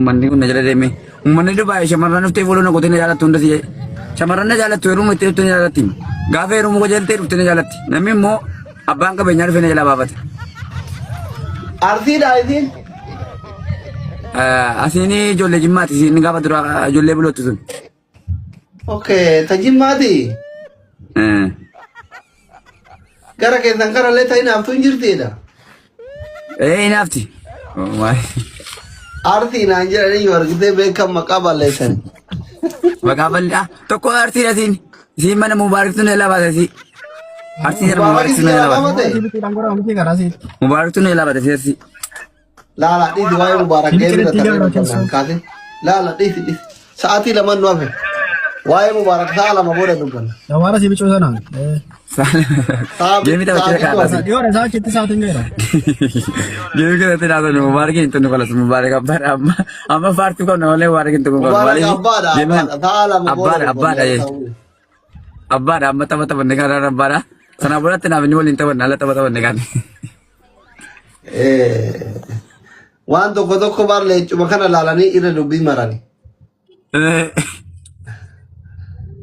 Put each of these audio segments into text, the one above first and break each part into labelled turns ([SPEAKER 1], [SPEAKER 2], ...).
[SPEAKER 1] Uummanni kun na jala deeme. Uummanni Dubaay shamarran dhuftee fuula na gootee na jaalattu hunda si shamarran na jaalattu heeruma itti dhuftee na jaalatti. Gaafa heerumu qajeeltee dhuftee na jaalatti. Namni immoo abbaan qabeenyaa dhufee na jalaa baafate.
[SPEAKER 2] Arsiidha isiin.
[SPEAKER 1] Asiin ijoollee jimmaati isiin gaafa duraa ijoollee bulootti sun.
[SPEAKER 2] Okay, ta jimmaati. Gara keessan kanallee ta hinaaftu hin jirtiidha.
[SPEAKER 1] Ee hinaafti.
[SPEAKER 2] Arsii naan jedhanii yoo argitee beekan maqaa balleessan.
[SPEAKER 1] Maqaa bal'aa tokko arsiidha isiin. Isiin mana mubaariktu na jalaa baate isii. Arsii jala mubaariktu na jalaa baate. Mubaariktu na jalaa baate isii arsii.
[SPEAKER 2] Laala dhiisi waa'ee Mubaarak deemii irra tarree dubbannaan kaase. Laala dhiisi dhiisi. Sa'aatii lama nu hafe. Waa'ee Mubaarak sa'a 2 booda dubbanna.
[SPEAKER 3] Dawaara si bicuu sanaan.
[SPEAKER 1] Geemii taphachuu
[SPEAKER 2] Sa'aatii
[SPEAKER 1] kaata.
[SPEAKER 2] 7.
[SPEAKER 3] Dhiyoodha isaa achitti sa'aatiin ga'eera.
[SPEAKER 1] Geemii keessatti naasoo Mubaarak hin tunnu kalas Mubaarak abbaadha amma amma faartuu qabna malee Mubaarak hin tunnu qabna.
[SPEAKER 2] Mubaarak abbaadha abbaadha. Sa'a 2 booda
[SPEAKER 1] Abbaadha abbaadha
[SPEAKER 2] dubbanna.
[SPEAKER 1] Abbaadha amma tapha taphanne kanaan abbaadha. Sanaa boodatti naaf inni waliin taphanne ala tapha taphanne kan.
[SPEAKER 2] Waan tokko tokko bar leencuma kana laalanii irra dubbii marani.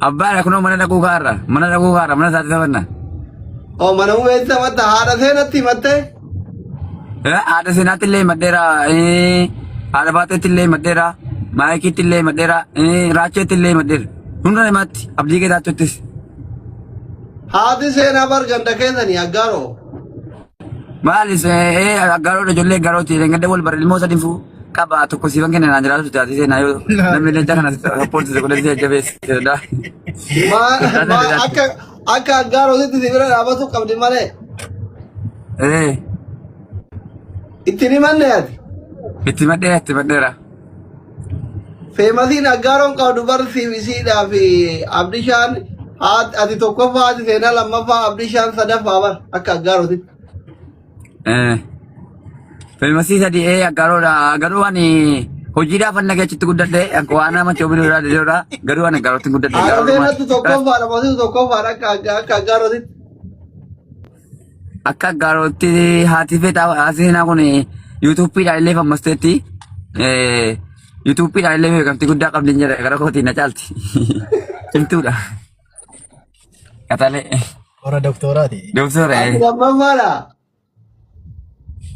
[SPEAKER 1] Abbaadha kunoo mana dhaquu kaarra mana dhaquu kaarra mana isaatti taphanna.
[SPEAKER 2] Oo mana umeetti taphatta haadha seenatti himattee?
[SPEAKER 1] Haadha seenaatti illee himadheera haadha baateetti illee himadheera maayikiitti illee himadheera raacheetti illee himadheera hunda namaatti abdii keetaatuttis.
[SPEAKER 2] Haati seenaa bar ganda keessanii aggaaroo.
[SPEAKER 1] Maalis aggaaroodha ijoollee aggaarooti gadda wal bara ilmoo sadii fuu qaba tokko siifan kenna naan jiraatu taate seenaa yoo namni leenca kana sappoorti si godhee si jajjabeesse.
[SPEAKER 2] Maa maa akka akka aggaarootitti si bira dhaabatu qabdi malee. Ittiin himanne ati.
[SPEAKER 1] Itti madheera itti madheera.
[SPEAKER 2] Feemasiin aggaaroon qabdu bar siif isiidhaa fi Abdishaan ati tokkoffaa ati seenaa lammaffaa Abdishaan sadaffaa bar akka aggaarotitti.
[SPEAKER 1] Feemasii sadii ee aggaaroodha garuu ani hojiidhaaf anna achitti guddadhe akka waan nama coobilu irraa didoodha garuu ani aggaarootti guddadhe
[SPEAKER 2] Haadha
[SPEAKER 1] garuu
[SPEAKER 2] seenatti tokkoffaadha masiitu tokkoffaadha akka akka aggaarotitti.
[SPEAKER 1] Akka aggaarootti haati feetaa haati seenaa kun yuutuubiidhaan illee fammasteetti yuutuubiidhaan illee beekamtii guddaa qabdi hin jedha gara kootiin na caalti. Cimtuudha. Qaxalee.
[SPEAKER 3] Warra doktooraati.
[SPEAKER 1] Doktora.
[SPEAKER 2] Ati lammaffaadha.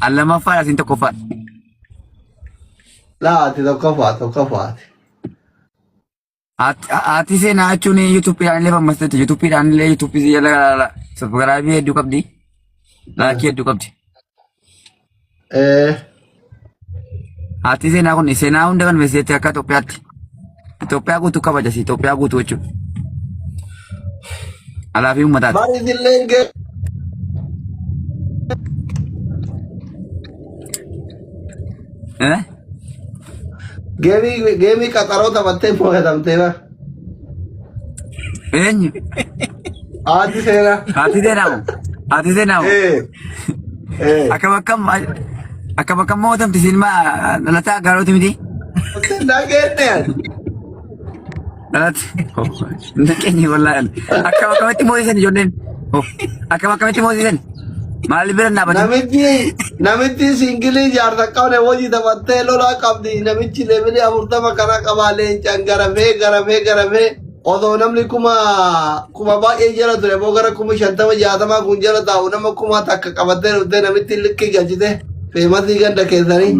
[SPEAKER 1] An lammaffaadha isin tokkoffaadha.
[SPEAKER 2] Laa ati tokkoffaa tokkoffaati.
[SPEAKER 1] Haati seenaa jechuun yuutuubiidhaan illee fammasteetti. Yuutuubiidhaan illee yuutuubii jala sabsiraayibii hedduu qabdi. Laakii hedduu qabdi. Haati seenaa kun seenaa hunda kan beeksisetti akka Itoophiyaatti. Itoophiyaa guutuu kabajasi Itoophiyaa guutuu jechuudha. Alaa fi uummataati.
[SPEAKER 2] Bari isilleen gee
[SPEAKER 1] Eh?
[SPEAKER 2] geemii geemii qaxaroo taphattee mo'atamtee bar.
[SPEAKER 1] Eenyu?
[SPEAKER 2] Haati seenaa.
[SPEAKER 1] Haati seenaa moo? Haati seenaa moo?
[SPEAKER 2] Eh. Eh.
[SPEAKER 1] Akkam akkam akkam akkam mootamti siin maa dhalataa gaarooti miti?
[SPEAKER 2] Dhageenne ani.
[SPEAKER 1] Dhalate. Naqeenyi wallaahi. Akkam akkamitti moosisan ijoolleen? Akkam akkamitti moosisan? Maaliif bira hin dhaabatin?
[SPEAKER 2] Namichi namichi singilii jaarsa qabne wajji taphattee lolaa qabdi namichi leebilii 40 kana qabaa leencaan garafee garafee garafee osoo namni kuma baay'ee jala ture moo gara 50,000 60,000 kun jala taa'u nama 1000 qabattee dhuftee namitti likkii galchite feemasii ganda keessanii.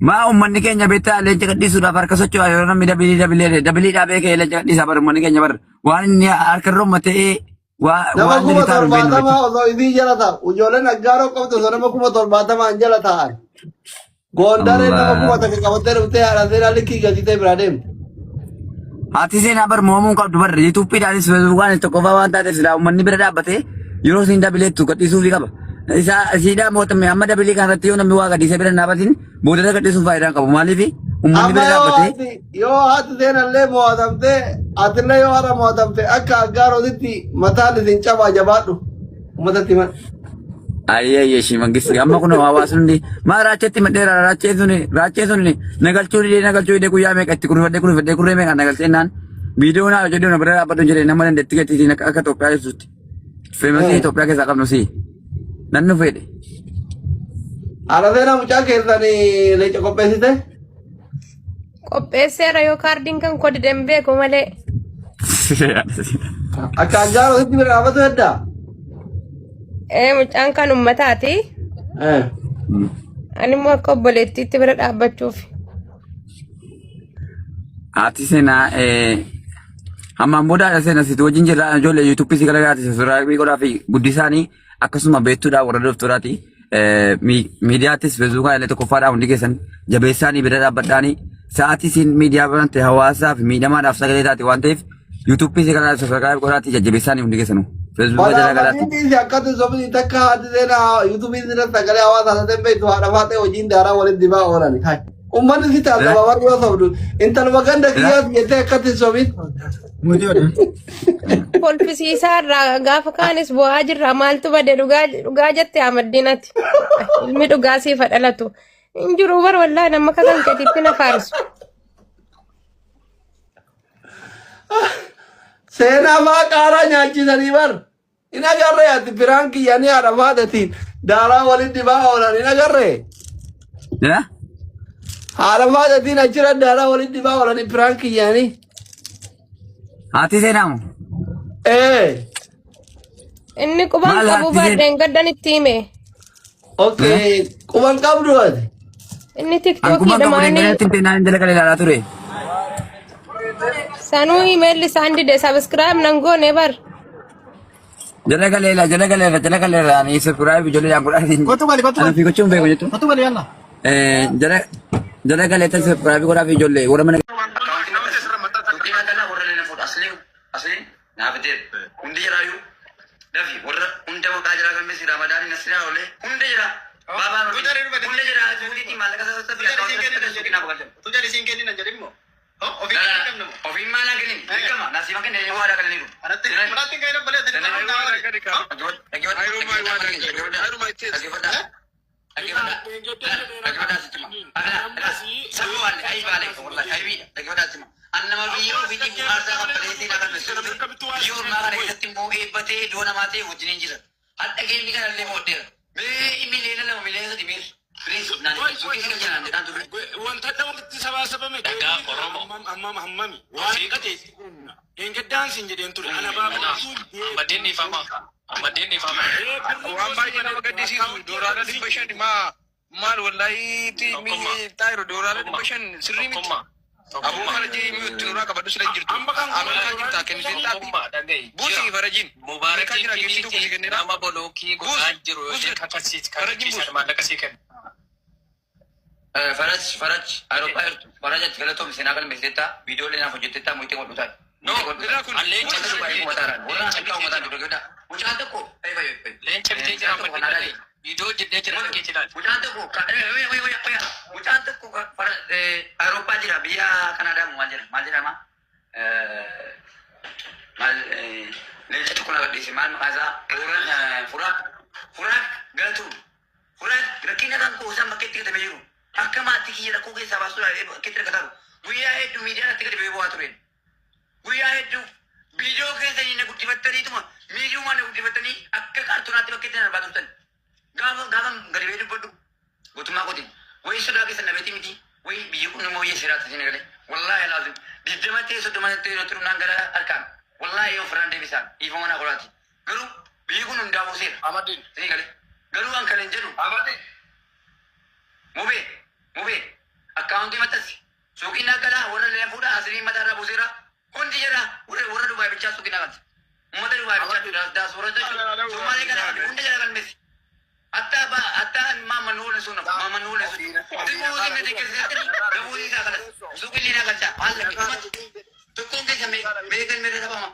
[SPEAKER 1] Maa uummanni keenya beektaa leenca gadhiisuudhaaf harka socho'a yeroo namni dabilii dabilii dabilii dhaabee ka'ee leenca gadhiisaa bara uummanni keenya bara waan inni harka irra uummatee waa
[SPEAKER 2] Nama
[SPEAKER 1] waan
[SPEAKER 2] kuma
[SPEAKER 1] inni taa'u hin beeknu
[SPEAKER 2] torbaatamaa
[SPEAKER 1] beektaa.
[SPEAKER 2] osoo isii jala taa'u ijoolleen aggaaroo qabdu osoo nama 70,000 jala taa'an. Goondareen nama
[SPEAKER 1] Allah.
[SPEAKER 2] 1000 qabattee dhuftee haadha seenaa likkii galchitee biraa deemte.
[SPEAKER 1] Haati seenaa bar mo'amuu hin qabdu bar yuutuubiidhaanis feesbuukaanis tokkoffaa waan taateef silaa uummanni bira dhaabbatee yeroo isiin dabileettu gadhiisuufii qaba. Isaa isiidhaa mootame amma dabilii kanarratti yoo namni waa gadhiisee bira hin dhaabatin boodarra gadhiisuun faayidaa hin qabu. Maaliif uummanni
[SPEAKER 2] Amma
[SPEAKER 1] bira
[SPEAKER 2] yoo
[SPEAKER 1] dhaabbatee
[SPEAKER 2] haati yoo haati seenallee mo'atamte atillee yoo har'a mo'atamte akka aggaarotitti mataan isin cabaa jabaadhu uummatatti himan.
[SPEAKER 1] Ayyee ayyee ishii mangisti amma kun hawaasni hundi maa raacheetti madheera raachee sun raachee sun nagalchuu didee nagalchuu didee guyyaa meeqa itti kurfadhee kurfadhee kurree meeqa nagalchee naan viidiyoo naa hojjedhu na bira dhaabbadhu jedhee nama dandeettii keetiin akka akka Itoophiyaa ibsutti feemasii Itoophiyaa keessaa qabnu sii nan nu fedhe.
[SPEAKER 2] Haadha seenaa mucaa keessanii leenca qopheessite?
[SPEAKER 4] Qopheesseera yoo kaardiin kan koo dide hin beeku malee.
[SPEAKER 2] Akka aggaaroo sitti bira dhaabatu heddaa?
[SPEAKER 4] Ee mucaan kan ummataati.
[SPEAKER 2] Eh.
[SPEAKER 4] Ani immoo akka obboleettiitti bira dhaabbachuuf.
[SPEAKER 1] Haati seenaa hammaan booda haadha seenaa sitti wajjin jirra ijoollee yuutuubii si garagaati subscribe godhaa fi guddisaanii akkasuma beektuudhaa warra doftoraati. Miidiyaattis feesbuukaa illee tokkoffaadhaa hundi keessan jabeessaanii bira dhaabbadhaanii sa'aatii isin miidiyaa banante hawaasaa fi miidhamaadhaaf sagalee taate waan ta'eef yuutuubii si garagaati subscribe godhaatii jajjabeessaanii hundi keessanuu. Feesbuuka jala galaatti.
[SPEAKER 2] Badhaafamtiin dhiisi akkatti sobni takka haati seenaa yuutuubii sirra sagalee hawaasaa taatee beektu haadha faatee hojiin daaraa walitti dibaa oolan. Hai. Uummanni si taasisa warri yoo sobdu intaluma ganda kiyyaas jettee akkatti sobin.
[SPEAKER 3] Mootii godhan.
[SPEAKER 4] Kolfisiisaa irraa gaafa kaanis bu'aa jirra maaltu bade dhugaa dhugaa jette Ahmaddiinati. Ilmi dhugaa siif haa dhalatu. Hin jiru bar wallaahi nama akka kan keetitti na faarsu.
[SPEAKER 2] Seenaa faa qaaraa nyaachisanii bar. Hin agarree ati biraan kiyyanii haadha faatetiin daaraa walitti dibaa oolan hin agarree.
[SPEAKER 1] Yaa?
[SPEAKER 2] Haadha faatetiin achirra daaraa walitti dibaa oolan biraan kiyyanii.
[SPEAKER 1] Haati seenaamu.
[SPEAKER 2] Ee.
[SPEAKER 4] Inni quban
[SPEAKER 1] Maal
[SPEAKER 4] qabu
[SPEAKER 1] haati seen-
[SPEAKER 4] baadheen gaddan itti hime.
[SPEAKER 2] Okay. Quban qabdu ati.
[SPEAKER 4] Inni
[SPEAKER 1] An
[SPEAKER 4] tiktookii
[SPEAKER 1] quban qabu
[SPEAKER 4] dhamaanii
[SPEAKER 1] deengadatti hin ta'in jala galee ilaalaa ture.
[SPEAKER 4] sanuu imeelli isaan dide sabiskiraayib nan goone bar.
[SPEAKER 1] Jala galeera jala galeera jala galeera ani subscribe ijoollee jaan godhaa.
[SPEAKER 3] Kottu gali kottu
[SPEAKER 1] Ana
[SPEAKER 3] gali.
[SPEAKER 1] fi gochuun beeku jechuun.
[SPEAKER 3] Kottu gali yalla.
[SPEAKER 1] Jala jala galee tan subscribe godhaa fi ijoollee warra mana. Hundi jiraayyuu dafi warra hunda maqaa jiraa galmeessi Ramadaanii Nasiraa olee hunda jira. Baabaan hunda jira suudiitiin maallaqa sassaabbii akkaawwantii suuqii naaf galchan. Ofiin maal haa kennin? Dirqama nasiiba kenne yoo waadaa galaniiru. Annama biyya ofiitiif aarsaa kaffalee seenaa galmeessuu biyya ormaa kana keessatti immoo eebbatee iddoo namaa ta'e wajjin hin jira. Hadha geemii kanallee mooddeera. Mee miliyoona 2 miliyoona 3 mee Piriins naan suuqii si galchanaan jedhaan turre.
[SPEAKER 5] Wanta hadha walitti sabaasabame
[SPEAKER 6] Dhagaa Oromoo.
[SPEAKER 5] hammam hammami waan ta'e Dheengaddaan sin jedheen ture ana baafatuun
[SPEAKER 6] Ahmadiin dhiifama. Ahmadiin dhiifama.
[SPEAKER 7] Waan baay'ee nama gaddisiisu doolaara 500 maa maal wallaahi
[SPEAKER 6] Tokkummaa.
[SPEAKER 7] xaayiro doolaara 500 sirrii miti.
[SPEAKER 6] Tokkummaa.
[SPEAKER 7] Aboo
[SPEAKER 6] Tokkummaa.
[SPEAKER 7] farajii mi'utti nurraa qabadhu sila jirtu.
[SPEAKER 5] Amma kan
[SPEAKER 7] Ameerikaa jirtaa kennitee xaabi.
[SPEAKER 6] Tokkummaa dhaga'i.
[SPEAKER 7] Buusii farajiin. Ameerikaa
[SPEAKER 6] Mubaarakiin
[SPEAKER 7] jira geessituu buusii
[SPEAKER 6] finiiti
[SPEAKER 7] kenneera.
[SPEAKER 6] nama bolookii godhaa
[SPEAKER 7] Buusi.
[SPEAKER 6] jiru yoo
[SPEAKER 7] Buusi.
[SPEAKER 6] ta'e
[SPEAKER 7] Farajiin
[SPEAKER 6] kakachiisan
[SPEAKER 7] buusi.
[SPEAKER 6] maallaqa sii kenna.
[SPEAKER 1] Faraj Faraj Awurooppaa jirtu Faraj ati galatoom seenaa galmeessiteetta viidiyoolee naaf hojjetteetta muyitee godhu taate.
[SPEAKER 7] No, irraa kun.
[SPEAKER 6] Leenca
[SPEAKER 1] Wanta
[SPEAKER 6] bitee
[SPEAKER 1] Dubaayii uummataan warra
[SPEAKER 6] leenca
[SPEAKER 1] Afrikaa
[SPEAKER 6] bitee
[SPEAKER 1] uummataan
[SPEAKER 6] jira.
[SPEAKER 1] dura guddaa. Mucaan tokko
[SPEAKER 6] Leenca bitee jira
[SPEAKER 1] Mucaan tokko
[SPEAKER 6] Ahmadiin
[SPEAKER 1] Kanaadaa
[SPEAKER 6] dhaga'i.
[SPEAKER 1] jira.
[SPEAKER 6] Viidiyoo hojjedhee jira dhageetti ilaali.
[SPEAKER 1] Mucaan tokko mucaan tokko Awurooppaa jira biyya Kanaadaa maal jedhama maal jedhama maal leenca tokko na gadhiise maal maqaa isaa Furaak Furaak Galatuun Furaak rakkina kan koo isaan bakkeetti gatamee jiru akka maatii kiyya rakkoo keessaa baasuudhaaf bakkeetti rakkataru guyyaa hedduu miidiyaa irratti gadi ba'ee bu'aa tureen. Guyyaa hedduu viidiyoo keessanii na guddifattaniituma miidiyumaa na guddifattanii akka kaartonaatti bakkeetti na darbaa turtan. Gaafa gaafa gadi ba'ee dubbadhu gootummaa kootiin wayii sodaa keessan dhabeetii miti wayii biyyi kun immoo biyya seeraatti isin galee wallaahi laazim 20 ta'e 30 ta'e irratti dhumnaan gara harkaan wallaahi yoo ofirraan deebisaan dhiifama naa godhaati. Garuu biyyi kun hundaafuu seera.
[SPEAKER 5] Ahmadiin.
[SPEAKER 1] Isin galee garuu an kan hin jedhu
[SPEAKER 7] Ahmadiin.
[SPEAKER 1] mubee mubee akkaawuntii maxxansi suuqiin naa galaa warra lena fuudhaa asiriin mataa irraa buuseera hundi jedha warra warra Dubaay bichaa suuqiin naa galcha. Uummata Dubaay bichaa daas daas warra jechuudha. Somaalee kana hunda jala galmeessi. Hatta ba hatta maama nuule sun maama nuule sun. Dibuusi na deeggarsiisanii dabuusi isaa kanas suuqiin naa galcha haala dhumatti tokkoon keessa mee mee galmeerra dhabama.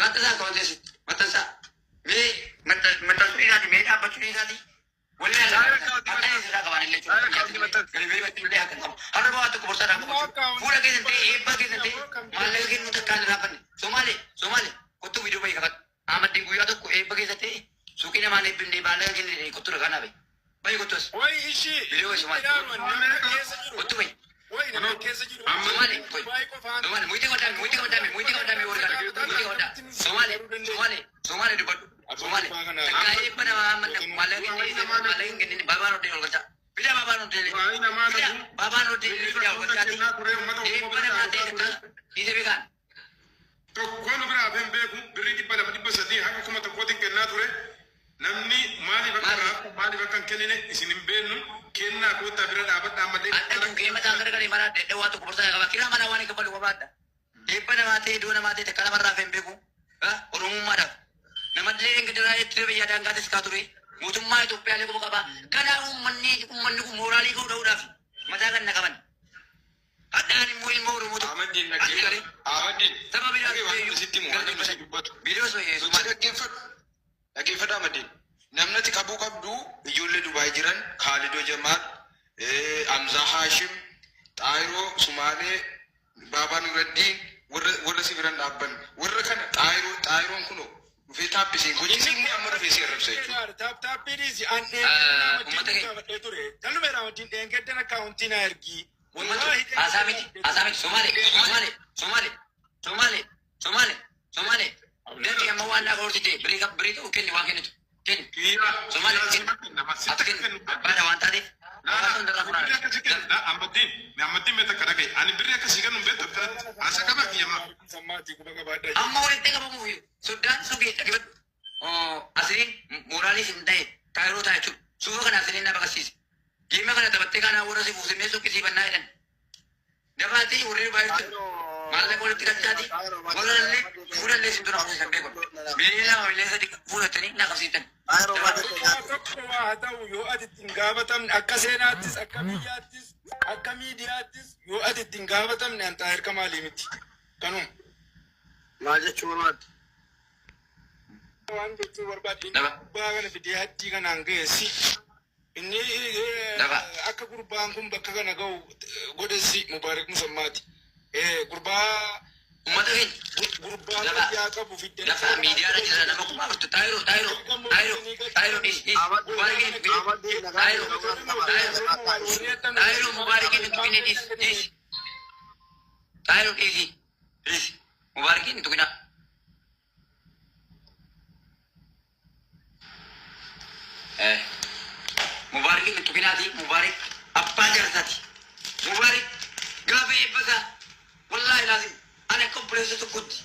[SPEAKER 1] Maxxansaa akka wanti maxxansaa mee maxxansuu dhiisaati mee dhaabbachuu dhiisaati. Har'a waa tokko borsaa qabu. Fuula keessan ta'e eebbaa keessan ta'e maallaqa kennuu takkaan irraa fanne. Somaalee Somaalee kottuu viidiyoo bahii kakadhu. Ahmaddiin guyyaa tokko eebba keessa ta'e suuqii namaan eebbifnee maallaqa kennee kottuu ragaa naabe. Bahii kottuu as.
[SPEAKER 5] Wayi ishii.
[SPEAKER 1] Viidiyoo Somaalee.
[SPEAKER 5] Keessa jiru.
[SPEAKER 1] Kottuu bahii.
[SPEAKER 5] Wayi nama keessa jiru.
[SPEAKER 1] Somaalee koi.
[SPEAKER 5] Dubaay qofaan.
[SPEAKER 1] Somaalee muyitii godhaa muyitii godhaa muyitii godhaa warra muyitii godhaa. Somaalee Somaalee Somaalee dubbadhu. Somaalee takkaa eebba namaa amma maallaqa kennee maallaqa hin kennine baabaan hodhee ol galchaa. Fida baabaan hodhee. Fida baabaan hodhee fida ol galchaati.
[SPEAKER 5] ture uummata Oromoo
[SPEAKER 1] Eebba
[SPEAKER 5] bira
[SPEAKER 1] namaa ta'e
[SPEAKER 5] dhaabataa ture.
[SPEAKER 1] takka dhiise beekaan.
[SPEAKER 5] Tokkoon biraa hafee hin beeku birrii 200 300 haga 1000tiin kennaa ture. Namni maaliif akka
[SPEAKER 1] Maali?
[SPEAKER 5] raabsu maaliif akka hin kennine isin hin beeknu kennaa koottaa bira dhaabadhaa ammallee
[SPEAKER 1] Hadha tunkee mataan garagalee maraa dhedhe waa tokko borsaa qaba. Kiraa manaa waan hin kaffalu qabaadha. Eebba namaa ta'e iddoo namaa ta'e takka namarraa hafee hin beeku. Oromummaadhaaf. Namallee engidiraa ture biyya daangaatis kaa ture. Mootummaa Itoophiyaalee quba qaba. Kanaaf uummanni kun mooraalii koo dha'uudhaaf mataa kan na qaban. Hadhaan immoo ilma Oromoo tokko.
[SPEAKER 7] Ahmadiin
[SPEAKER 1] Ati
[SPEAKER 7] dhaggeeffadhu.
[SPEAKER 1] galee
[SPEAKER 7] Ahmadiin
[SPEAKER 1] saba biraa
[SPEAKER 7] dhagee waan
[SPEAKER 1] dhufeeyyuu
[SPEAKER 7] namni sitti himu waan namni si
[SPEAKER 1] galateeffatan.
[SPEAKER 7] dubbatu.
[SPEAKER 1] Viidiyoo
[SPEAKER 7] Sochii
[SPEAKER 1] Somaali.
[SPEAKER 7] dhaggeeffadhu. Dhaggeeffadhu Ahmadiin. Namni ati qabuu qabdu ijoollee Dubaay jiran Kaalidoo Jamaal, Amzaa Haashim, Xaayiroo Sumaalee, Baabaa Nuraddiin warra warra si biran dhaabban warra kana Xaayiroo Xaayiroon kunoo dhufee taappi siin gochisiifne amma dhufee si arrabsa jechuudha.
[SPEAKER 5] Taap taappii dhiisi an dheengaddan Ahmaddiin
[SPEAKER 1] Uummata keenya.
[SPEAKER 5] gaafadhee ture. Callumeera Ahmaddiin dheengaddan akkaawuntii naa ergii.
[SPEAKER 1] Uummata
[SPEAKER 5] Wallaahi
[SPEAKER 1] haasaa miti haasaa miti Somaalee Somaalee Somaalee Somaalee Somaalee Somaalee Darbii amma waan naa karoortite birii birii ta'u kenni waan kennitu kenni
[SPEAKER 5] Kiira
[SPEAKER 1] Somaalee
[SPEAKER 5] kiira
[SPEAKER 1] kenni
[SPEAKER 5] sitti kennama
[SPEAKER 1] ati
[SPEAKER 5] sitti
[SPEAKER 1] kenni
[SPEAKER 5] kennu.
[SPEAKER 1] abbaadha waan taateef hawaasa hundarraa
[SPEAKER 5] Birrii
[SPEAKER 1] funaana.
[SPEAKER 5] akkasii kennu Ahmaddiin Ahmaddiin beekta akka dhagaye ani birrii akkasii kennu hin beektu akkanatti haasa qabaa kiyyamaa.
[SPEAKER 1] Amma walitti qabamuuf soddaan suuqii dhaggeeffadhu. Asiriin mooraalii sin ta'e kaayiroo ta'a jechuudha. Suufa kana asiriin na baqasiise. Geema kana taphattee kanaa warra si buusinee suuqii sii bannaa jedhan. Dafaatii warri baay'ee maallaqa walitti galchaati warra illee fuudhallee sin dura fuusan beeku. Miliyoona 2 miliyoona 3 fuudhatanii na qabsiiftan.
[SPEAKER 5] Waa tokko waa haa ta'u yoo ati ittiin gaafatamne akka seenaattis akka biyyaattis akka miidiyaattis yoo ati ittiin gaafatamne an Xaahir Kamaalii miti. Kanuma.
[SPEAKER 2] Maal jechuu barbaadde?
[SPEAKER 5] Waan jechuu barbaadde inni
[SPEAKER 1] Lafa.
[SPEAKER 5] gurbaa kana fidee haddii kanaan ga'e si. Inni
[SPEAKER 1] Lafa.
[SPEAKER 5] akka gurbaan kun bakka kana ga'u godhe si Mubaarik Musammaati. Gurbaa
[SPEAKER 1] Uummata keenya.
[SPEAKER 5] gurbaa
[SPEAKER 1] Lafa.
[SPEAKER 5] fayyaa qabu fiddanii
[SPEAKER 1] Lafa miidiyaarra jira nama 4000 Xaayiroo Xaayiroo Xaayiroo Xaayiroo dhiisi dhiisi Mubaarikiin tuqine Xaayiroo Xaayiroo Xaayiroo Mubaarikiin tuqine dhiisi dhiisi Xaayiroo dhiisi dhiisi Mubaarikiin tuqina. Mubaarik hin tuqinaati. Mubaarik abbaa jaarsaati. Mubaarik gaafa eebbasaa wallaahi laazim ani akka obboleessa tokkotti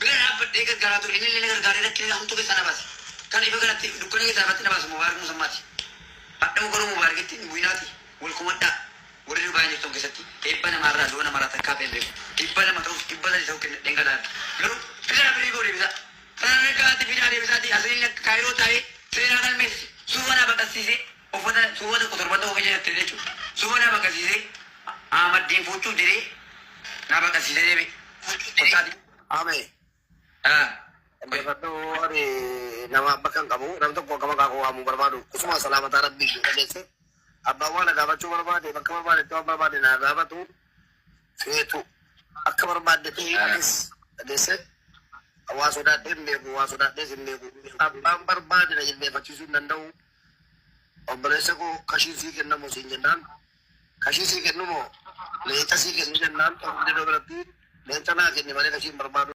[SPEAKER 1] bira dhaabbadhee gargaaraa ture. Inni illee na gargaaree rakkina hamtuu keessaa na baase. Kan ifa kanatti dukkana keessaa ifatti na baase Mubaarik Musammaati. Hadha garuu Mubaarikitti hin bu'inaati. Wal komadhaa. Warri Dubaay jirtan keessatti eebba namaarraa du'a namaarraa takkaa hin beeku. 200 ta'us 300 ta'u kennadheen galaan. Garuu fidaa birii koo deebisaa. Sadarkaatti fidaa deebisaatii asliin akka kaayiroo taa'ee seenaa galmeessise. Suufa naa baqaqsiisee uffata suufa tokko torban tokko keessa jettee jechuudha. Suufa naa baqaqsiisee Ahmaddiin fuuchuuf jedhee naa baqaqsiisee deebi'e. Kottaati.
[SPEAKER 2] Ame. Dhaggeeffadhu ani nama bakka hin qabu nam tokko akka maqaa koo waamuu barbaadu kusuma salaamataa rabbii ishee dhageesse abbaan waan na gaafachuu barbaade bakka barbaadetti waan barbaade naa gaafatu feetu akka barbaadde ta'ii anis dhageesse waa sodaadhee hin beeku waa sodaadhees hin beeku abbaan barbaade na jilbeeffachiisuu hin danda'u obboleessa koo kashiin sii kennamu siin jennaan kashii sii kennu moo leenca sii kennu jennaan tokko biratti leenca naa kenni malee kashii hin barbaadu.